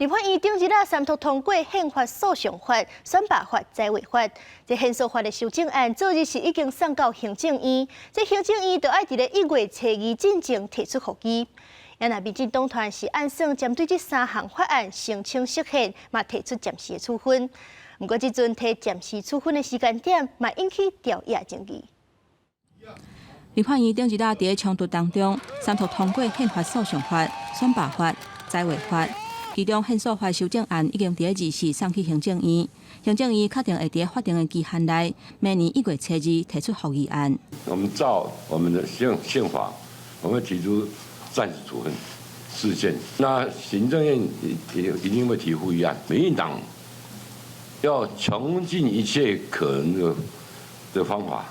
立法院頂日啊，三讀通過憲法訴訟法、選罷法、在位法。這憲訴法的修正案，昨日是已經送到行政院，這行政院就愛佇咧1月初2進前提出覆議。啊若民進黨團是按算針對這三項法案申請釋憲，嘛提出暫時的處分。毋過這陣提暫時處分的時間點，嘛引起朝野爭議。立法院頂日啊，佇咧衝突當中，三讀通過憲法訴訟法、選罷法、在位法。其中憲訴法修正案已經佇咧24送去行政院，行政院確定會佇咧法定的期限內，明年1月初2提出覆議案。我們照我們的憲法，我們提出暫時處分釋憲。那行政院也一定會提覆議案。民進黨要窮盡一切可能的方法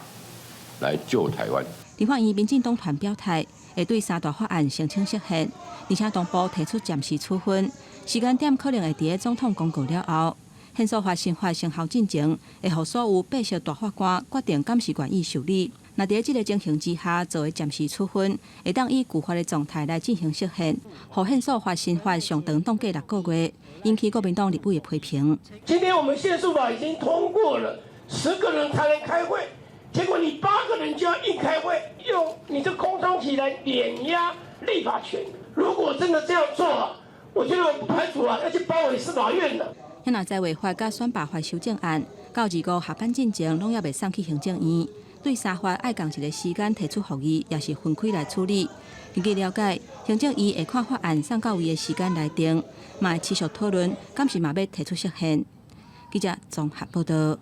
來救台灣。立法院民進黨團表態，會對三大法案申請釋憲，而且同步提出暫時處分，時間點可能會佇咧總統公告了後。憲訴法新法生效進前，會予所有八席大法官決定敢是願意受理。若佇咧這个情形之下做的暫時處分，會當以舊法的狀態來進行釋憲，予憲訴法新法上長擋過6個月，引起國民黨立委的批評。今天我們憲訴法已經通過了，10個人才能開會。結果你八個人就要硬開會，用你這空窗期來碾壓立法權。如果真的這樣做啊，我覺得我不排除啊要去包圍司法院了。若在位法佮選罷法修正案，到25下班進前攏猶未送去行政院，對三法愛仝一个時間提出覆議，抑是分開來處理。根據了解，行政院會看法案送到位的時間來定，嘛會持續討論，敢是嘛欲提出釋憲。記者綜合報道。